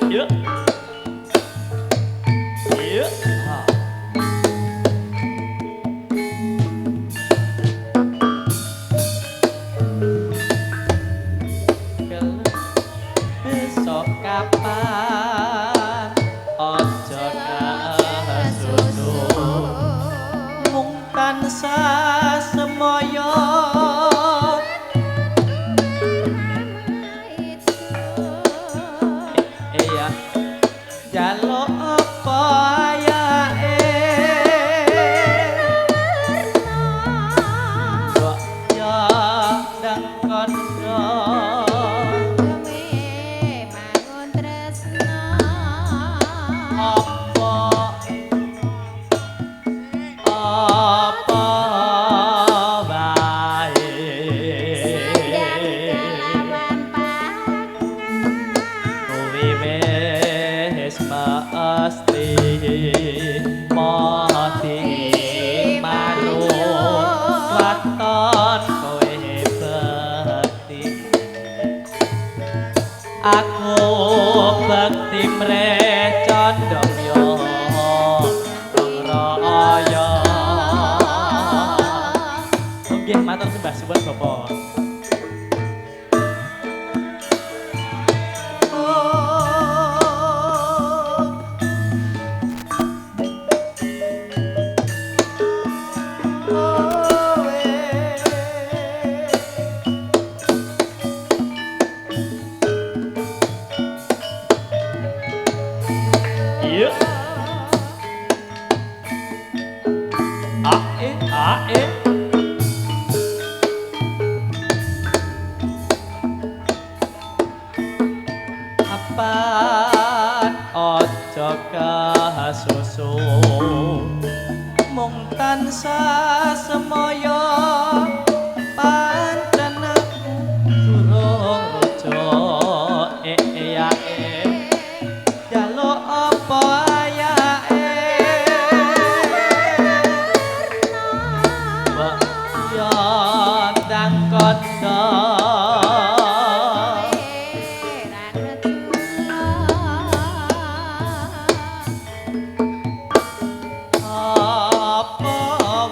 Iya. Iya. Besok kapan ojo kesusu mung tansah semoyo. Iya, jaluk apa ayae mbok yo ndang kandha mangun tresno apa apa wae sayang kelawan pangan kuwi wis mesti mati manut waton kowe bekti aku bekti mreh condong yo raya. Nggih matur sembah suwun Bapak. Iya. A E A E. Apan ojo kasusu mung tansah semoyo pancen aku durung rujuk e ya e jaluk apa ayae mbok yo ndang kandha apa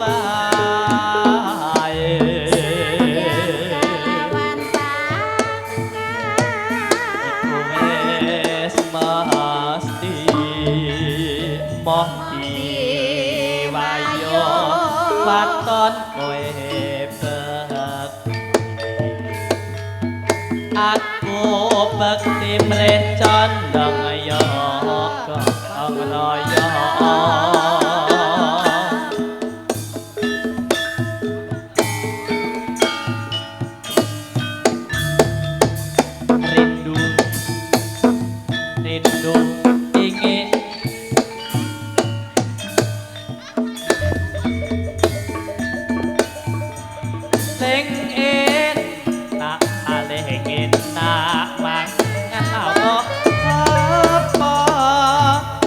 wae iku wis mesti moh diwayo waton kowe bekti aku bekti mreh condong ya gong raya. Rindu rindu ingin sing enak paling enak mangan apa apa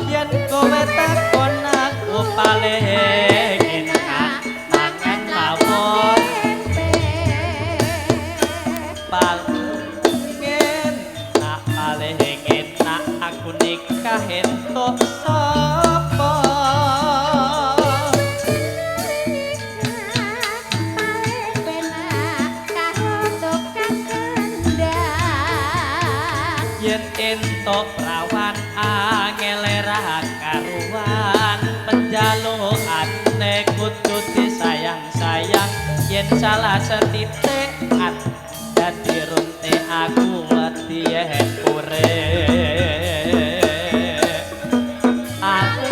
yen kowe takon aku paling enak mangan lawon paling enak paling enak aku nikah entuk sapa. Yen entuk prawan angel ra karuan penjalukane kudu disayang-sayang yen salah setitik dadi runte aku wedi yen urip aku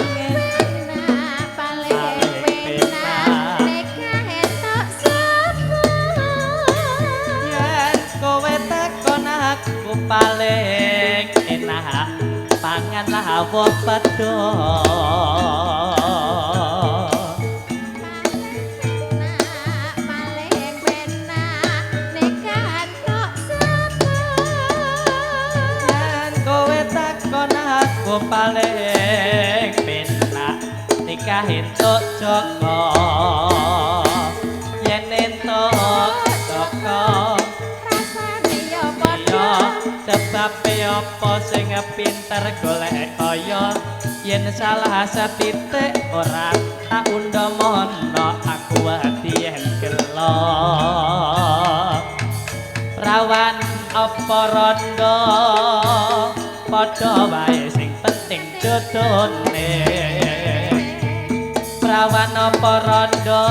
utawa pedhot. Paling penak nikah tok sapa. Yen kowe takon aku paling penak nikah entuk Joko. Yen entuk Joko rasane ya padha. Iya, sebabe apa sing pinter golek kaya yen salah setitik ora tak undha mono aku wedi yen gelo. Prawan apa rondo padha wae sing penting jodone. Prawan apa rondo